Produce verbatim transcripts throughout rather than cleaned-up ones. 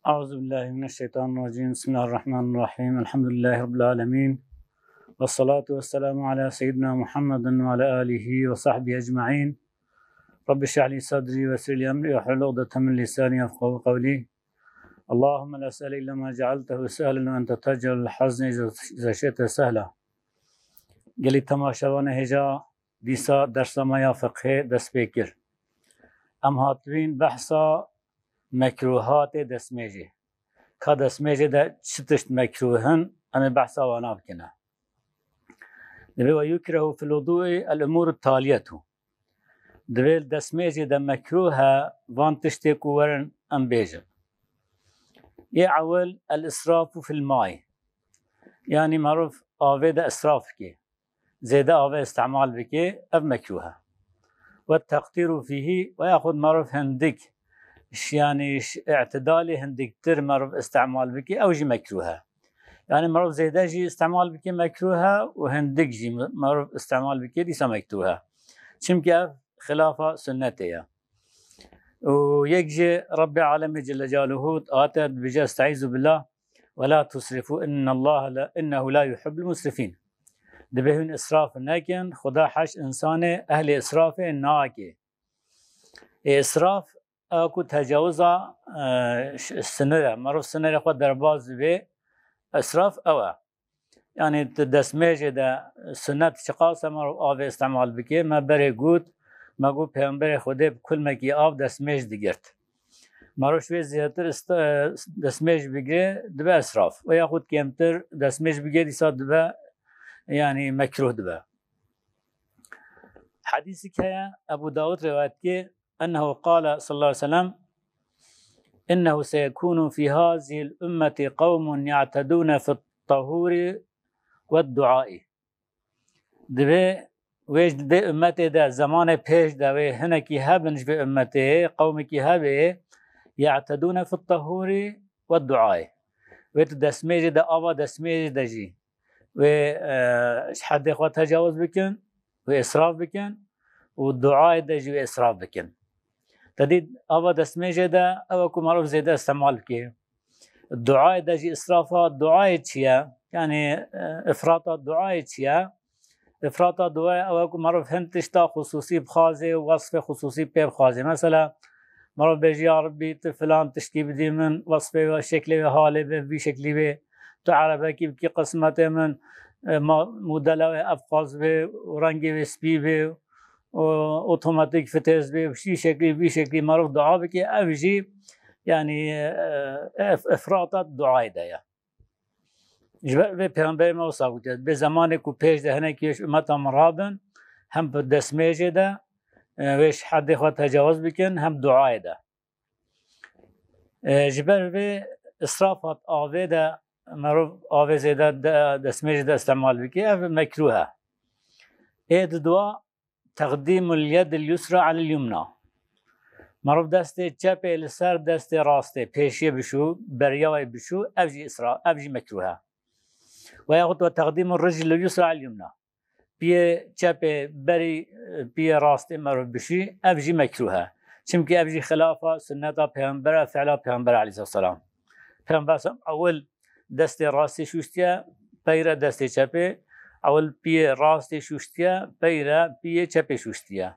أعوذ بالله من الشيطان الرجيم. بسم الله الرحمن الرحيم. الحمد لله رب العالمين. والصلاة والسلام على سيدنا محمد وعلى آله وصحبه أجمعين. رب اشرح لي صدري ويسر لي أمري واحلل عقدة من لساني يفقهوا قولي. اللهم لا سهل إلا ما جعلته سهلا وأنت تجعل الحزن إذا، إذا شئت سهلا. Gelî temaşevanê hêja dîsa dersa me ya fiqhê dest pê kir. Em hatibîn behsa mekruhatê destmêjê. Ka destmêjê de çi tişt mekruh in, em ê behsa wana bikine. Divê ve yukrehu fil wudu'i el umuru taliyetu. Divê li destmêjê de mekruh e van tiştê ku werin em bêjin. Yê ewil el israfu fil may. Yanî merov avê de israf bike. Zêde avê îstemal bike, ev mekruh e. Ve teqtîru fîhî, ve yaxud merov hindik, ş-, yanî ş-, îtidalê hindiktir merov îstemal bike, ew jî mekruh e. Yanî merov zêde jî îstemal bike mekruh e û hindik jî merov îstemal bike dîsa mekruh e. Çimkî ev xilafa sunnetê ye. Û yek jî Rebbê Alemê Celle Celaluhu hate dibêje, "Estaizu billah, ve la tusrifu, innallaha la, innehu la yuhibbul musrifin." Divê hûn israf nekin, Xuda heş insanê ehlê israfê nake. Ê israf, ew ku tecawiza, e, ş-, sinir e. Merov sinirê xwe derbas dibe, israf ew e. Yanî di destmêjê de sunet çiqas e merov avê îstemal bike. Me berê got, me got Pêxemberê Xwedê bi kulmekî av destmêj digirt. Merov ji wê zêdetir ist-, e, destmêj bigire, dibe israf. Ve yaxud kêmtir destmêj bigire, dîsa dibe, yanî mekruh dibe. Hedîsik heye, Ebu Dawud rivayet dike, ennehu qale sallallahu aleyhi ve sellem, "Innehu seyekunu fi hazihil ummeti qawmun ya'tedune fit tahuri ve duai." Divê wê ji vê ummetê de, zemanê pêş de wê hinekî hebin ji vê ummetê, qewmekî hebe, ya'tedune fit tahuri ve duai. Wê tu destmêjê de, ava destmêjê de jî wê, e, ji heddê xwe tecawiz bikin, wê israf bikin û duayê de jî wê israf bikin. Te dît ava destmêjê de ew e ku merov zêde îstemal bike. Duayê de jî israfa duayê çi ye? Yanî, e, ifrata duayê çi ye? Ifrata duayê ew e ku merov hin tişta xusûsî bixwaze û wesfê xusûsî pê bixwaze. Mesela, merov bêje, "Ya Rebbî, tu filan tiştî bidî min, wesfê wê, şeklê wê, halê wê, vî şeklî wê. Tu erebekî bikî qismetê min, e, ma-, modela wê ev qaz bê û rengê wê spî bê û otomatik fitêz bê û şî şeklî, vî şeklî." Merov dua bike, ev jî, yanî, e, e, ifrata duayê de ye. Ji ber vê Pêxemberê me wisa gotiye, bê zemanê ku pêş de hinekî ji ummeta min rabin, hem bi destmêjê de, e, wê ji heddê xwe tecawiz bikin, hem duayê de. E, ji ber vê israf hat avê de, merov avê zêde de, destmêjê de îstemal bike, ev mekruh e. Ê di dua, teqdîmul yedil yusra alel yumna. Merov destê çepê li ser destê rastê pêşiyê bişû, beriya wê bişû, ev jî isra, ev jî mekruh e. Ve yaxud ve teqdîmul riclil yusra alel yumna. Piyê çepê berî, piyê rastê merov bişî, ev jî mekruh e. Çimkî ev jî xilafa sunneta Pêxembera, fi'la Pêxember aleyhisselam. Pêxember ewil destê rastê şûştiye, peyre destê çepê, ewil piyê rastê şûştiye, peyre piyê çepê şûştiye.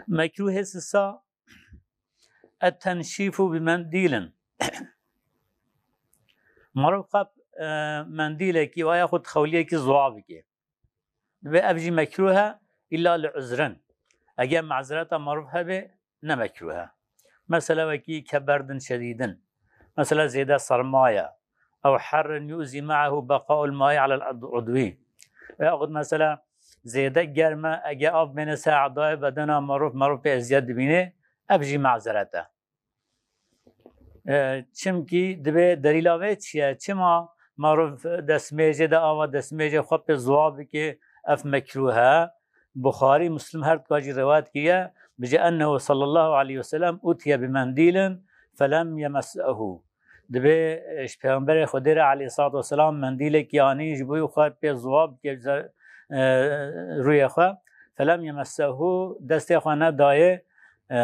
Mekruhê sisa, et-tenşîfu bi mendîlin. Merov xwe, e, mendîlekî wa yaxud xewliyekî ziwa bike. Divê ev jî mekruh e, îlla li uzrin. Eger mazereta merov hebe, ne mekruh e. Mesela wekî keberdin şedîdin. Mesela zêde serma ye. Ew herrin yu'zî me'ehu beqa'ul ma'i alel ud-, udwî. Veyahut mesela zêde germ e, eger av bêne ser edayê bedena merov, merov pê eziyet dibîne, ev jî mazeret e. E, çimkî divê delîla vê çi ye? Çima merov destmêjê de ava destmêjê xwe pê ziwa bike, ev mekruh e? Buxarî, Muslim her duka jî rewayet kiriye, bije ennehu sallallahu aleyhi ve sellem utiye bi mendîlin felem yemessehu. Divê, e, ji Pêxemberê Xwedê re aleyhissalatu vesselam mendîlekî anî ji bo xwe pê ziwa bike, e, rûyê xwe. Felem yemessehu, destê xwe nedayê, e,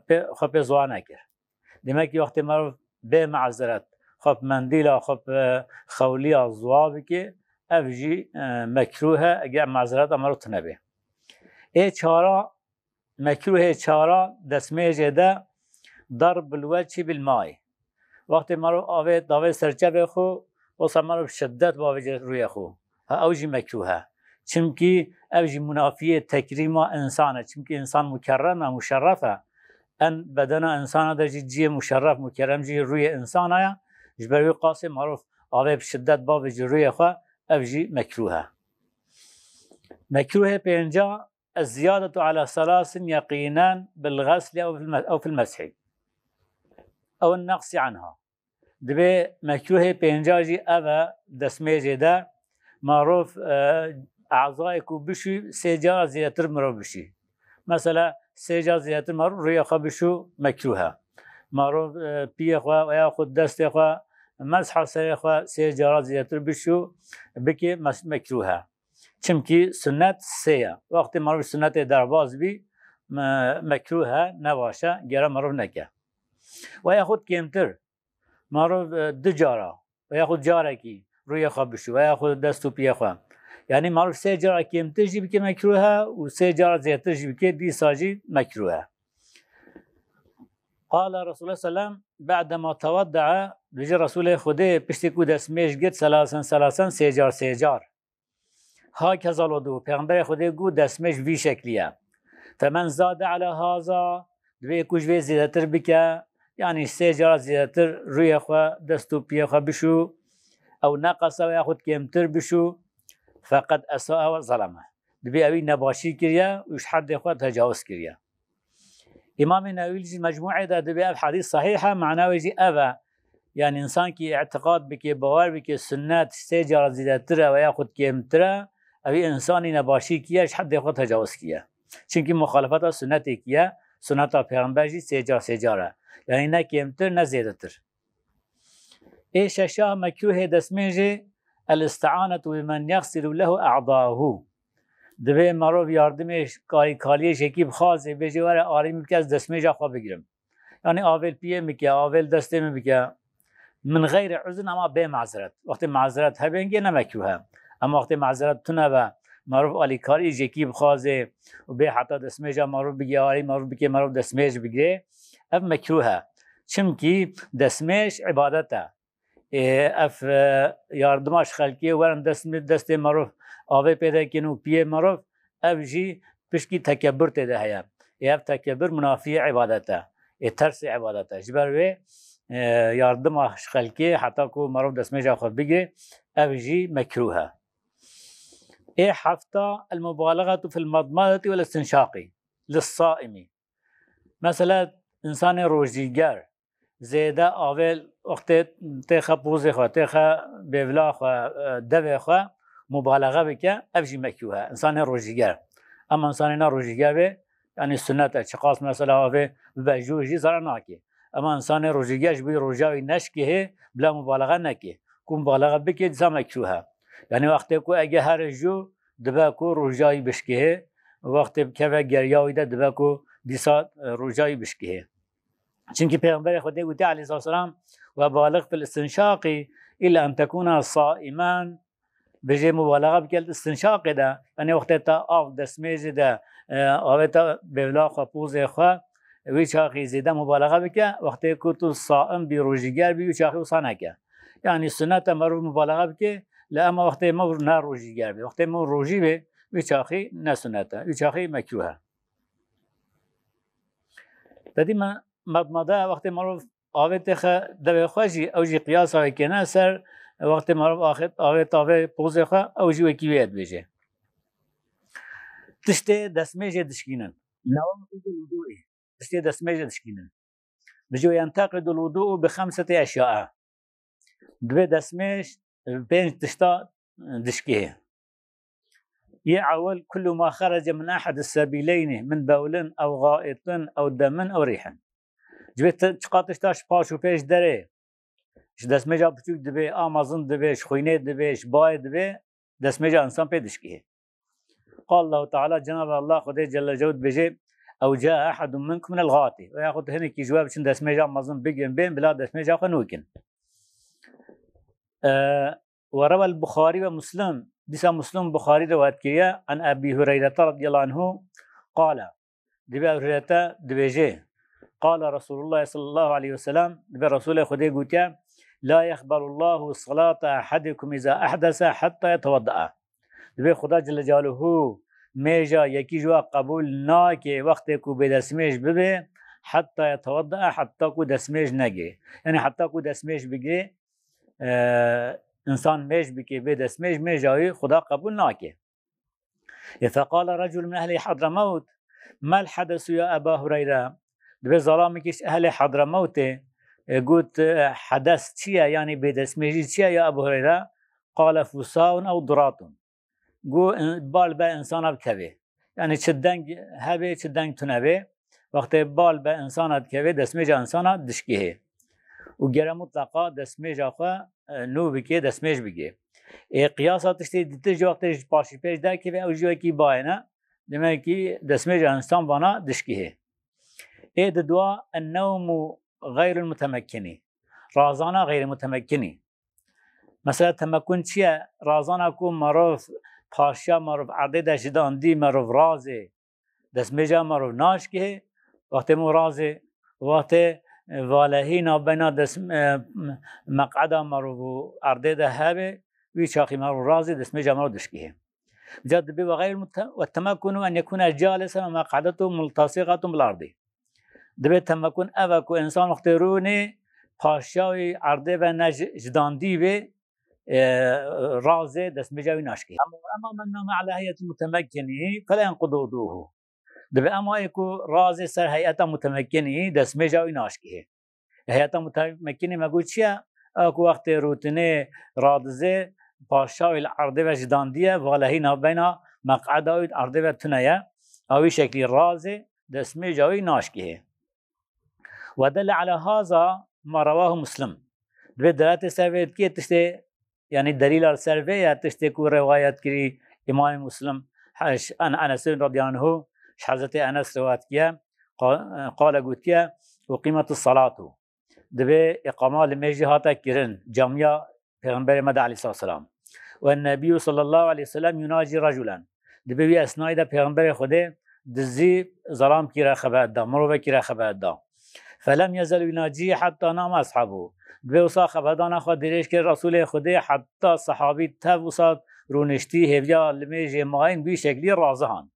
pê, xwe pê ziwa nekir. Demek ki wextê merov bê mazeret, xwe bi mendîla xwe bi xewliya ziwa bike, ev jî, e, mekrûh e, eger mazereta mero tune be. Ê çara, mekrûhê çara destmêjê de darb bil weçî bil may. Wextê mero avê davê serçevê xwe, wisa mero bi şiddet bavêje rûyê xwe. Ha, ew jî mekrûh e. Çimkî ev jî munafiyê tekrîma însan e. Çimkî însan mukerrem e, muşerref e. En bedena însana de jî cihê muşerref, mukerrem jî rûyê însana ye. Ji ber wî qasê mero avê bi şiddet bavêje rûyê xwe, ev jî mekrûh e. Mekrûhê pênca, الزيادة على ثلاث يقينا بالغسل أو في الم-، أو في المسح أو النقص عنها. Divê mekrûhê pênca jî ev e, destmêjê de marov, e, ezayê ku bişû sê cara zêdetir mirov bişû. Mesela sê cara zêdetir marov rûyê xwe bişû mekrûh e. Marov, e, piyê xwe veya xwe destê xwe mesha serê xwe sê cara zêdetir bişû bike mes-, mekrûh e. Çimkî sunnet sê ye. Wextê marov sunnetê derbas bî, me-, mekrûh e, ne baş e, gere marov neke. Ve yaxud kêmtir, marov, e, du cara, ve yaxud carekî rûyê xwe bişû, ve yaxud dest û piyê xwe. Yanî marov sê cara kêmtir jî bike mekrûh e û sê cara zêdetir jî bike, dîsa jî mekrûh e. Qala Resulullah sellem, ba'dema tewadda'a, dibêje Resulê Xwedê piştî ku destmêj girt, selasen selasen, sê car sê car. Hakeza lodu, Pêxemberê Xwedê got, destmêj vî şeklî ye. Femen zade ala haza, divê ku ji vê zêdetir bike, yanî sê cara zêdetir rûyê xwe, dest û piyê xwe bişû, ew neqese ve yaxud kêmtir bişû, feqed esa'a ve zaleme. Divê ewî nebaşî kiriye û ji heddê xwe tecawuz kiriye. Îmamê Newî jî Mecmû'ê de dibê ev hedîs sehîh e, mana wê jî ev e. Yanî însankî îtiqad bike, bawer bike, sunnet sê cara zêdetir e veya xwe kêmtir e, ew însanî nebaşî kiye, ji heddê xwe tecawuz kiye. Çimkî muxalefeta sunnetê kiye, sunneta Pêxember jî sê car sê car e. Yanî ne kêmtir, ne zêdetir. Ê şeşa mekrûhê destmêjê, el-isti'anetu bi men yexsilu lehu a'dahu. Divê merov yardimê ş-, karî-, kariyê jekî bixwaze, bêje, were arî min bike, ez destmêja xwe bigirim. Yanî avê li piyê min bike, avê li destê min bike. Min xeyrê uzn ama bê mazeret. Wextê mazeret hebe, hingê ne mekrûh e. Ama wextê mazeret tune be, merov alîkarî jekî bixwaze û bê heta destmêja merov bigire arî, merov bike, merov destmêj bigire, ev mekrûh e. Çimkî destmêj îbadet e. Ê, ev, e, yardima ji xelkê werin dest, destê merov avê pê dekin û piyê merov, ev jî pişkî tekebur tê de heye. Ê, ev tekebur munafiyê îbadet e. Ê, tersê îbadet e. Ji ber wê, e, yardima ji xelkê heta ku merov destmêja xwe bigire, ev jî mekrûh e. Ê hefta, el-mubalagatu fil madmadati wel istinşaqi lis-saimi. Mesela, însanê rojîger zêde avê wextê têxe pozê xwe, têxe bêvla xwe, e, devê xwe, mubalaxe bike, ev jî mekrûh e. Însanê rojîger. Ema însanê ne rojîger bê, yanî sunnet e. Çiqas mesela avê bibe jû jî zarar nake. Ema însanê rojîger ji bo roja wî neşkihê, bila mubalaxe neke. Ku mubalaxe bike, dîsa mekrûh e. Yanî wextê ku ege here jû, dibe ku roja wî bişkihê, wextê bikeve geriya wî de dibe ku dîsa, e, roja wî bişkihê. Çimkî Pêxemberê Xwedê gotiye aleyhisselam, "Ve balig fil istinşaqi illa en tekuna saimen." Bêje mubalaxa bike li istinşaqê de. Yanî wextê te av destmêjê de, e, avê te bêvla xwe, pozê xwe, wî çaxî zêde mubalaxa bike. Wextê ku tu saim bî, rojîger bî, wî çaxî wisa neke. Yanî sunnet e merov mubalaxa bike, lê ema wextê merov ne rojîger bê. Wextê merov rojî bê, wî çaxî ne sunnet e. Wî çaxî mekrûh e. Te dî me madmade, wextê merov avê têxe devê xwe jî, ew jî qiyasa wê kêne ser, wextê merov axê, avê tavê pozê xwe, ew jî wekî wê ye dibêje. Tiştê destmêjê dişkînin. Nawaqidul wudu'i. Tiştê destmêjê dişkînin. Dibêje, "Yenteqidul wudu'u bi xemseti eşya'a." Divê destmêj pênc tişta dişkihê. Yê ewil, kullu ma xerece min ehedis sebileyni, min bewlin ew gaitin ew demin ew rîhin. Divê ti-, çiqa tişta ji paş û pêş derê, ji destmêja biçûk dibê, a mezin dibê, ji xwînê dibê, ji bayê dibê, destmêja însan pê dişkihê. Qal Allahu Teala, Cenab-ı Allah Xwedê Celle Celaluhu dibêje, Ew caa ehedun minkum minel gati. Ve yaxud hinekî ji we biçin destmêja mezin bigrin bên, bila destmêja xwe nûkin. Ee, Ve rewel Buxarî ve Muslim, dîsa Muslim Buxarî rewayet kiriye, an Ebî Hureyrete radiyallahu anhu, qale, dibê Ebu Hureyre dibêje, qale Resulullah sallallahu aleyhi ve sellem, dibê Resulê Xwedê gotiye, la yeqbelullahu salata ehedikum iza ehdese hatta yeteveddaa. Dibê Xuda Celle Celaluhu mêja yekî ji we qebûl nake wextê ku bê destmêj bibe, heta yeteveddaa, heta ku destmêj nege. Yani heta ku destmêj bigire, e, insan mêj bike bê destmêj, mêja wî Xuda qebûl nake. E, feqale recul min ehlî Hadramewt, mal hadesu ya Eba Hureyre? Dibê zalamekî ji ehlê Hadramewtê, e, got, e, hedes çi ye, yanî bêdestmêjî çi ye ya Ebu Hureyre? Qale fusaun ew duratun. Got, in-, bal be insana bikeve. Yanî çi deng hebe, çi deng tune be. Wextê bal be insana dikeve, destmêja insana dişkihê. Û gere mutleqa destmêja xwe, e, nû bike, destmêj bike. Ê qiyasa tiştê dîtir jî wextê ji paşî pêş derkeve, ew jî wekî bayê ne. Demek ki destmêja insan vana dişkihê. Ê di dua ennewmu xeyrul mutemekkini. Razana xeyrî mutemekkini. Mesela temekkun çi ye? Razana ku merov paşiya merov erdê de ji dandî merov razê. Destmêja merov naşkihê, wextê merov razê, wextê, e, valehî navbeyna dest, e, meqeda merov û erdê de hebe, wî çaxî merov razê, destmêja merov dişkihê. Ca dibê ve xeyr mute-, ve temekkunu en yekune calisen ve meqedetu multasiqatun bil erdî. Dibê temekkun ev e ku insan wextê rûnê paşiya wî erdê ve ne ji, ji dandî bê, e, razê destmêja wî naşkê. Ama, ama men name ala heyetil mutemekkini fela yenqudu wuduhu. Dibê ama yê ku razê ser heyeta mutemekkini destmêja wî naşkê. Heyeta mutemekkini me got çi ye? Ew ku wextê rûtinê radizê paşa wî li erdê ve ji dandiye, valehî navbeyna meqeda wî erdê ve tune ye. Ew wî şeklî razê destmêja wî naşkê. Ve delle ala haza ma rewahu Muslim. Dibê delatê ser vê dikê tiştê, yanî delîla li ser vê ye tiştê ku rewayet kirî Îmamê Muslim, he, ji an Enesê radiyallahu anhu, ji Hezretê Enes rewayet kiye, qa-, qale gotiye, uqimetis salatu. Dibê îqama li mêjî hate kirin, camiya Pêxemberê me de aleyhissalatu vesselam. Ve Nebiyyu sallallahu aleyhi ve sellem yunaci raculen. Dibê wî esnayî de Pêxemberê Xwedê dizî zelamkî re xeber da, mirovekî re xeber da. Felem yezel yunaci hatta name ashabu. Dibê wisa xeberdana xwe dirêj kir Resûlê Xwedê heta sehabî tev wisa rûniştî hêviya li mêjê mayîn wî şeklî razihan.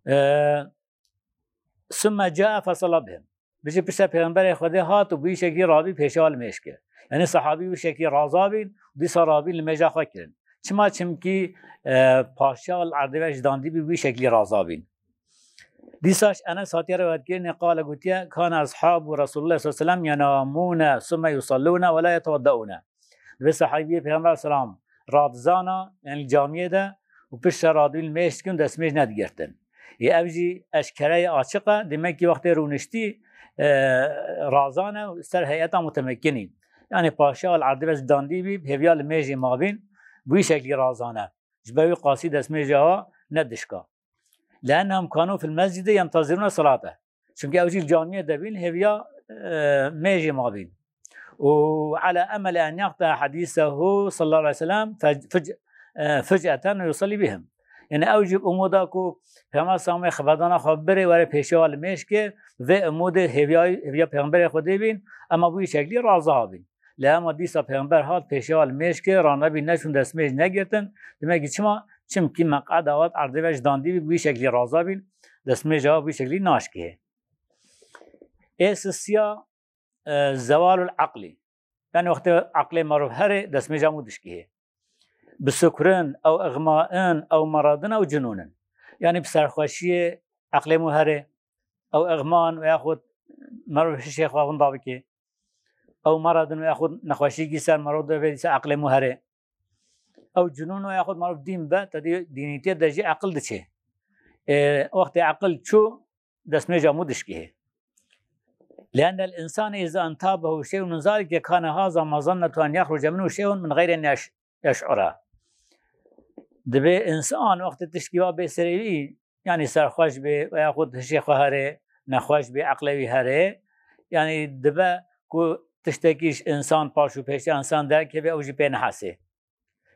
Ee, Sümme ca'e fesalla bihim. Bijî piştre Pêxemberê Xwedê hat û bi wî şeklî rabî pêşiya li mêj kir. Yanî sehabî wî şeklî raza bîn, dîsa rabîn li mêja xwe kirin. Çima? Çimkî, e, paşiya li erdê ve ji dandî bî, wî şeklî raza bîn. Dîsa ji Enes hatiye rewayetkirinê qale gotiye, kana ashabu Resulullah sallallahu aleyhi ve sellem yenamûne sümme yusallûne ve la yeteveddeûne. Dibê sehabiyê Pêxember selam radizana, yanî camiyê de û piştre radibîn mêj dikin, destmêj nedigirtin. Ê ev jî eşkere ye, açiq e, demek ki wextê rûniştî, e, razan e û ser heyeta mutemekinî. Yanî paşa li erdê ve ji dandî bî, hêviya li mêjê mabîn, bi wî şeklî razan e. Ji ber wî qasî destmêja wa nedişka. Leennehum kanu fil mescidi yentezirûne salate. Çimkî ew jî li camiyê de bîn, hêviya, e, mêjê mabîn. Û ala emeli en yaqta hadîsehu sallallahu aleyhi ve sellem fec-, fic-, e, fic'eten ve yusallî bihim. Yani ew jî bi umuda ku Peyxember sallallahu aleyhi ve sellem xeberdana xwe birê were pêşiya li mêj ke, vê umudê hêviya, hêviya Peyxemberê Xwedê bîn, ema bi wî şeklî raza bîn. Lê ema dîsa Pêxember hat pêşiya li mêj ke, ranebî neçûn destmêj negirtin. Demek ki çima? Çimkî meqeda wat erdê ve ji dandî bî, bi wî şeklî raza bîn, destmêja wî şeklî naşkihê. Ê sisiya, e, zewalul aqlî. Yani wextê aqlê merov herê, destmêja mû dişkihê. Bi sukrin, ew ixmain, ew meradin, ew cinûnin. Yani bi serxweşiyê aqlê mû herê, ew ixman ve yaxud merov hişê xwe winda bike. Ew meradin ve yaxud nexweşiyekî ser merov de bê, dîsa aqlê mû herê. Ew cinûn ve yaxud merov dîn be, te dî dînîtiyê de jî aqil diçe. Ê, wextê aqil çû, destmêja mû dişkihê. Liennel insane iza entabehu şey'un min zalike kane haza mazannetu en yahruce minhu şey'un min geyri en yeş-, yeş'ura. Dibê insan wextê tişkî wa bê serê wî, yanî serxweş bê veya xwe hişê xwe herê, nexweş bê, eqlê wî herê, yanî dibe ku tiştekî ji însan paş û pêşiya însan derkeve, ew jî pê nehesê.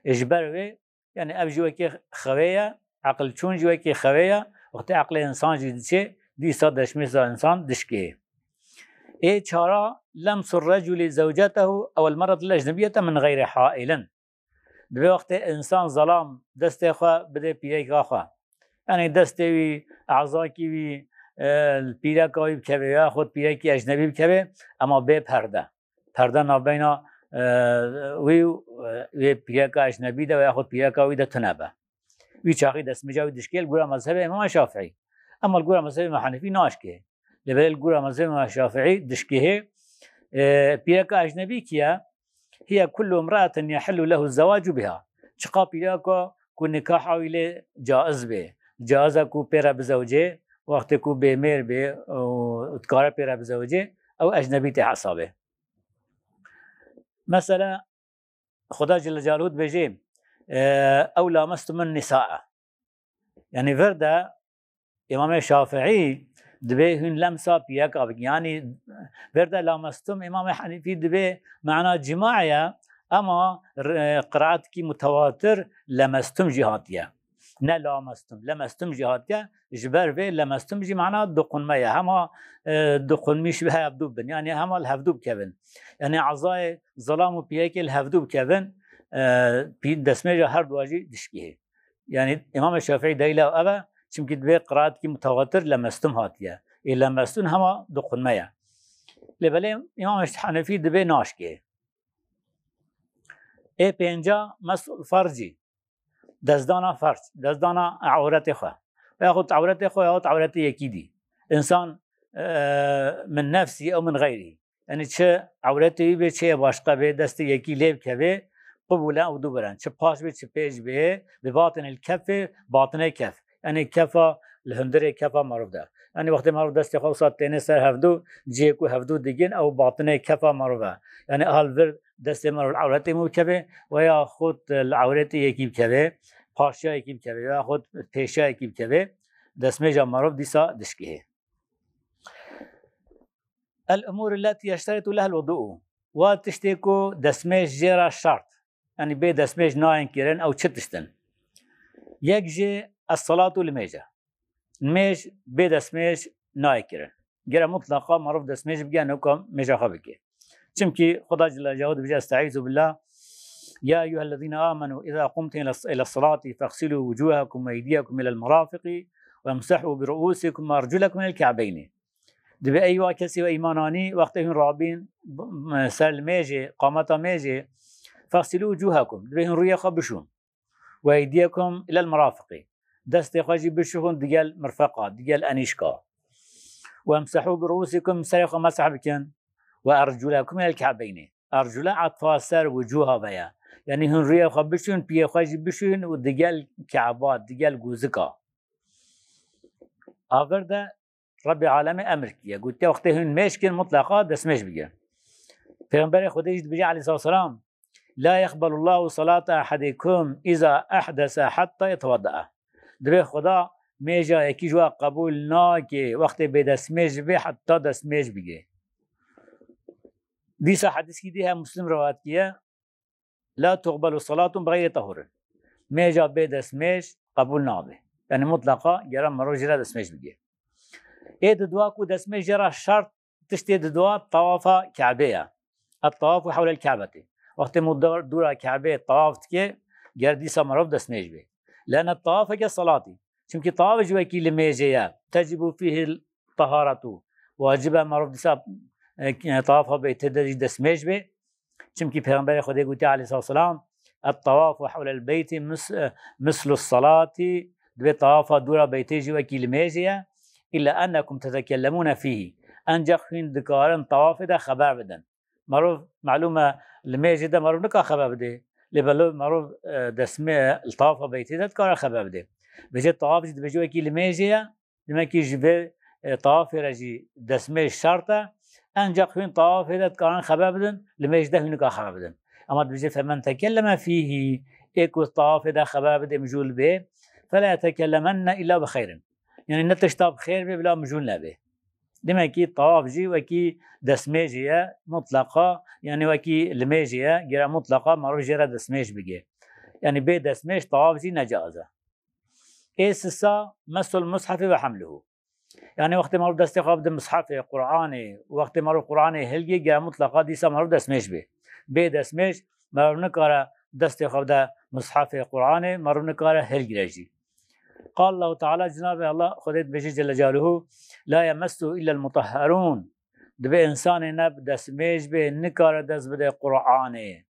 Ê ji ber wê, yanî ev jî wekî xewê ye, eqil çûn jî wekî xewê ye, wextê eqlê însan jî diçê, dîsa deşmêza însan dişkê. Ê çara, lemsu reculî zewcetehu ew el mer'atil ecnebiyete min xeyrî hailin. Divê wextê însan zelam destê xwe bide pîreka xwe. Yanî destê wî, ezakî wî, e, li pîreka wî bikeve ya xwe pîrekî ecnebî bikeve, ema bê perde. Perde navbeyna, e, wî û, e, wê pîreka ecnebî de veya xwe pîreka wî de tune be. Wî çaxî destmêja wî dişkê li gora mezhebê Îmam Şafîî. Ema li gora mezhebê Îmam Henîfî naşkê. Lê belê li gora mezhebê Îmam Şafîî dişkê. E, pîreka ecnebî kî ye? Hiye kullu imra'atin yahillu lehu zewacu biha. Çiqa pîreka ku nikaha wî lê caiz bê. Caiz e ku pê re bizewicê, wextê ku bêmêr bê û dikare pê re bizewicê, ew ecnebî tê hesabê. Mesela, Xuda Celle Celaluhu dibêje, e, "Ew lamestumun nisaa." Yanî vir de Îmamê Şafîî dibê hûn lemsa pîreka bikin. Yanî vir de lamestum Îmamê Henîfî dibê mana cima ye, ema r-, qiraetekî mutewatir lemestum jî hatiye. Ne lamestum, lemestum jî hatiye. Ji ber vê lemestum jî mana diqunme ye. Hema, e, diqunmîş bi hevdû bin. Yanî hema li hevdû bikevin. Yanî ezayê zelam û pîrekê li hevdû bikevin, e, pî-, destmêja her duwa jî dişkihê. Yanî Îmamê Şafîî delîla ev e, çimkî dibê qiraetekî mutewatir lemestum hatiye. Ê lemestum hema diqunme ye. Lê belê Îmamê Henîfî dibê naşkê. Ê pênca, mesul fercî. Destdana ferc, destdana ewretê xwe. Yaxud ewretê xwe, yaxud ewretê yekî dî. Însan, e, min nefsî ew min xeyrî. Yanî çi ewretê wî bê, çi yê başqa bê, destê yekî lê bikevê, qibûl e ew du birin. Çi paş bê, çi pêş bê, bi batinil kefê, batinê kef. Yanî kefa li hundirê kefa merov de. Yanî wextê merov destê xwe wisa têne ser hevdû, cihê ku hevdû digin, ew batinê kefa merov e. Yanî hal vir destê merov li ewretê min bikeve, we ya xwe li ewretê yekî bikeve, paşiya yekî bikeve, ya xwe pêşiya yekî bikeve, destmêja merov dîsa dişkihê. El umur leti yeşteritu lehel wudu'u. Wa tiştê ku destmêj jê re şert. Yanî bê destmêj nayên kirin, ew çi tişt in? Yek jê es-salatu, limêj e. Limêj bê destmêj nayê kirin. Gere mutlaqa merov destmêj bike, newka mêja xwe bike. Çimkî Xuda Celle Celaluhu dibêje, Estaizu billah, "Ya eyyuhellezîne amenu, îza qumtum île, île salati fexsilû wucûhekum ve eydiyekum îlel merafiqî ve emsehû bi ruûsikum ve erculekum îlel ke'beynî." Dibê ey wa kesê we îman anî, wextê hûn rabîn, b-, m-, ser limêjê, qameta mêjê, fexsilû wucûhekum, dibê hûn rûyê xwe bişûn. Ve eydiyekum îlel merafiqî. Destê xwe jî bişuxin digel mirfeqa, digel enîşka. Ve emsehû bi ruûsikum, serê xwe meseh bikin. Ve erculekum îlel ke'beynî. Ercule etfa ser wucûha ve ye. Yanî hûn rûyê xwe bişûn, piyê xwe jî bişûn û digel ke'ba, digel gûzika. A vir de Rebbê alemê emir kiriye. Gotiye, wextê hûn mêj kin, mutleqa destmêj bigin. Pêxemberê Xwedê jî dibêje, aleyhissalatu vesselam, "La yeqbelullahu salata ehadikum iza ehdese hatta yetevedda'a." Dibê Xuda mêja yekî ji we qebûl nake, wextê bê destmêj be, heta destmêj bigire. Dîsa hedîskî dî he Muslim rewayet kiriye, "La tuqbelu salatun bi xeyri tahurin." Mêja bê destmêj qebûl nabe. Yanî mutleqa gere merov jê re destmêj bigire. Ê didwa ku destmêj jê re şert, tiştê didwa tawafa Ke'bê ye. Et-tawafu hewlel Ke'betî. Wextê mû dor-, dûra Ke'bê tawaf dike, ger dîsa merov destmêj bê. Lene tawafeke salatî. Çimkî tawaf ji wekî limêjê ye. Tecibu fîhil taharetu. Wacib e merov dîsa, e, tawafa beytê de jî destmêj bê. Çimkî Pêxemberê Xwedê gotiye aleyhissalatu vesselam, "Et-tawafu hewlel beyti mis-, e, mislu salatî", dibê tawafa dûra beytê jî wekî limêjê ye. "Îlla ennekum tetekellemûne fîhî." Encax hûn dikarin tawafê de xeber bidin. Merov, melûm e, limêjê de merov nika xeber bidê. Lê belo merov, e, destmê, li tawafa beytê de dikare xeber bidê. Vêce tawaf jî dibêje wekî limêjê ye. Demekî ji vê, e, tawafê re jî destmêj şert e. Encax hûn tawafê de dikarin xeber bidin, limêj de hûn nika xeber bidin. Ema dibêje, "Femen tekelleme fîhî", ê ku tawafê de xeber bidê mijûl bê, "fela yetekellemenne îlla bi xeyrin." Yanî ne tişta bi xêr bê bila mijûl nebê. Demek ki tawaf jî wekî destmêjê ye, mutleqa, yanî wekî limêjê ye, gere mutleqa merov jê re destmêj bigê. Yanî bê destmêj tawaf jî necaiz e. Ê sisa, mesul mushafi ve hamluhu. Yanî wextê merov destê xwe bide mushafê, Qur'anê, wextê merov Qur'anê hilgê, gere mutleqa dîsa merov destmêj bê. Bê destmêj merov nikare destê xwe bide mushafê Qur'anê, merov nikare hilgire jî. Qal Allahu Teala, Cenabê Allah Xwedê dibêje Celle Celaluhu, "La yemessuhu illa el-mutahharun." Dibê insanê ne bi destmêj bê, nikare dest bide Qur'anê.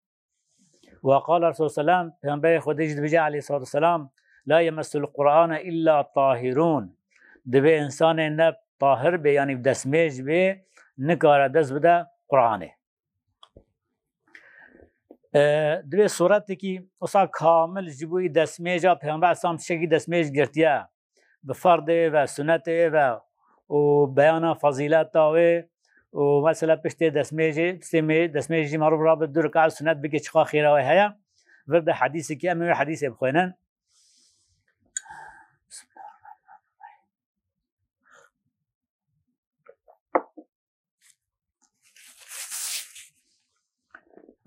Ve qala Resulullah selam, Peygamberê Xwedê jî dibêje aleyhissalatu vesselam, "La yemessul Qur'ane illa tahirun." Dibê insanê ne tahir bê, yanî destmêj bê, nikare dest bide Qur'anê. E, divê suretekî wisa kamil ji bo wî destmêja Peygamber selam tiştekî destmêj girtiye. Bi ferdê wê ve, sunetê wê ve û beyana fezîleta wê û mesela piştê destmêjê, piştê mê-, destmêjê jî merov rabe du rekat sunet bike, çiqa xêra wê heye. Vir de hedîsekî, em ê wê hedîsê bixwînin.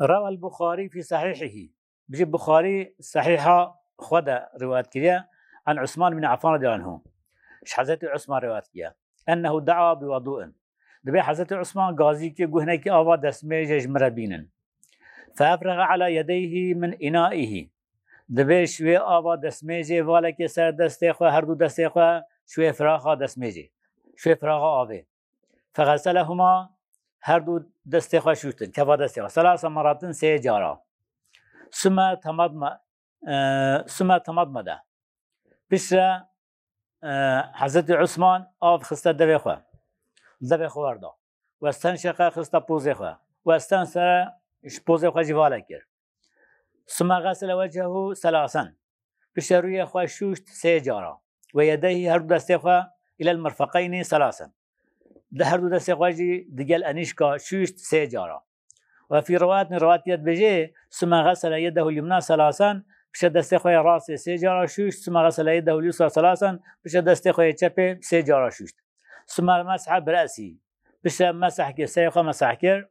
Rawal Buxarî fî sahîhihî. Bijî Buxarî sahîha xwe de riwayet kiriye. An Usman bin Affan radiyallahu anhu. Ji Hezretî Usman riwayet kiriye. Ennehu da'a bi wudu'in. Dibê Hezretî Usman gazî kir, got hinekî ava destmêjê ji min re bînin. Fe efrexe ala yedeyhî min înaihî. Dibê ji wê ava destmêjê valekê ser destê xwe, her du destê xwe, ji wê firaxa destmêjê. Ji wê firaxa avê. Fexeselehuma, her du destê xwe şûştin, keva destê xwe. Selasa meratin, sê cara. Sume temadme-, e, sume temadmede. Piştre, e, Hezretî Usman av xiste devê xwe. Devê xwe werda. Westen şeqe xiste pozê xwe. Westen sere ji pozê xwe jî vale kir. Suma xesele wecehu selasen. Pişe rûyê xwe şûşt sê cara. Ve yedeyhî, her du destê xwe, ilel mirfeqeynî selasen. Di her du destê xwe jî digel enîşka şûşt sê cara. Ve fî riwayetin, riwayet dibêje, suma xesele yedehu yumna selasen, pişe destê xwe yê rastê sê cara şûşt, suma xesele yedehu yusra selasen, pişe destê xwe yê çepê sê cara şûşt. Suma mesha bi re'sî, pişe mesah kir, serê xwe mesah kir,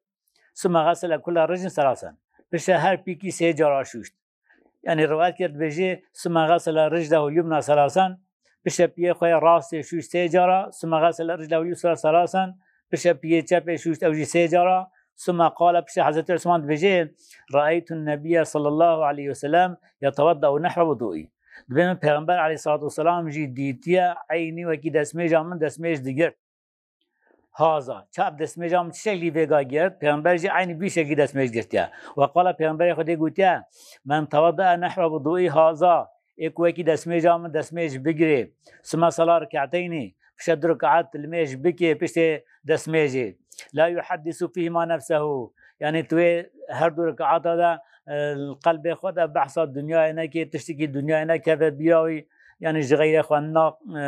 suma xesele kula rijlin selasen, pişe her pîkî sê cara şûşt. Yanî riwayet kir dibêje, suma xesele rijlehu yumna selasen, pişe piyê xwe yê rastê şûşt sê cara, suma xesele rijlehu yusra selasen, pişe piyê çepê şûşt ew jî sê cara, suma qale, pişe Hezretî Usman dibêje, "Raeytun nebiyye sallallahu aleyhi ve sellem yeteweddeu nehwe wuduî." Dibê min Pêxember aleyhissalatu vesselam jî dîtiye, eynî wekî destmêja min destmêj digirt. Haza, çap destmêja min çi şeklî vêga girt, Pêxember jî eynî vî şeklî destmêj girtiye. Ve qala Pêxemberê Xwedê gotiye, "Men tewaddae nehwe wuduî haza", ê ku wekî destmêja min destmêj bigirê, suma sala rekateynî, pişe du rekat limêj bikê piştê destmêjê. La yuheddisu fîhima nefsehu. Yanî tu wê her du rekata de, e, qelbê xwe de behsa dinyayê nekê, tiştekî dinyayê nekeve bîra wî, yanî ji xeyrê xwe na, e,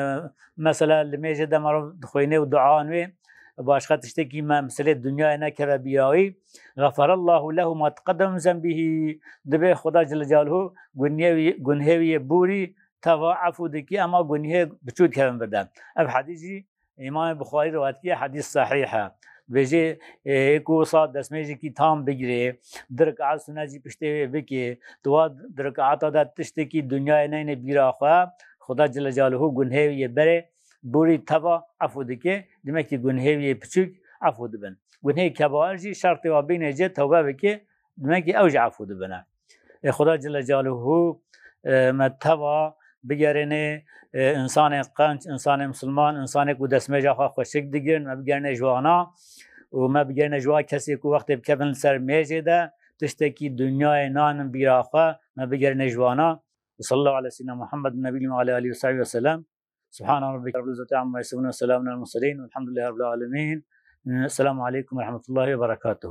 mesela limêjê de merov dixwîne û duan wê, başqa tiştekî me misilê dinyayê nekeve bîra wî. Xeferallahu lehu ma teqeddeme min zenbihî. Dibê Xuda Celle Celaluhu gunhê wî, gunhê wî yê borî teva efû dikî, ema gunhê biçûk kevin vir de. Ev hedîs jî Îmamê Buxarî riwayet kiriye, hedîs sehîh e. Dibêje, ê, ê ku wisa destmêjekî tam bigirê, du rekat sunet jî piştê wê bikê, di wa du rekata de tiştekî dinyayê neyne bîra xwe, Xuda Celle Celaluhu gunhê wî yê berê borî teva efû dike, demek ki gunhê wî yê piçûk efû dibin. Gunhê kebair jî şertê wa bînê cê tewbe bike, demek ki ew jî efû dibine. Ê Xuda Celle Celaluhu, e, me teva bigerêne, e, insanê qenc, insanê misilman, insanê ku destmêja xwe xweşik digirin, me bigerêne ji wana û me bigerêne ji wa kesê ku wextê bikevin li ser mêjê de, tiştekî dinyayê nanin bîra xwe, me bigerêne ji wana. Sallallahu ala seyyidina Muhammed nebiyyil ve ala alihi ve sahbihi ve sellem. Subhane rabbike rabbil izzeti amma yasifun ve selamun alel murselin velhamdülillahi rabbil alemin. Esselamu aleyküm ve rahmetullahi ve berekatuhu.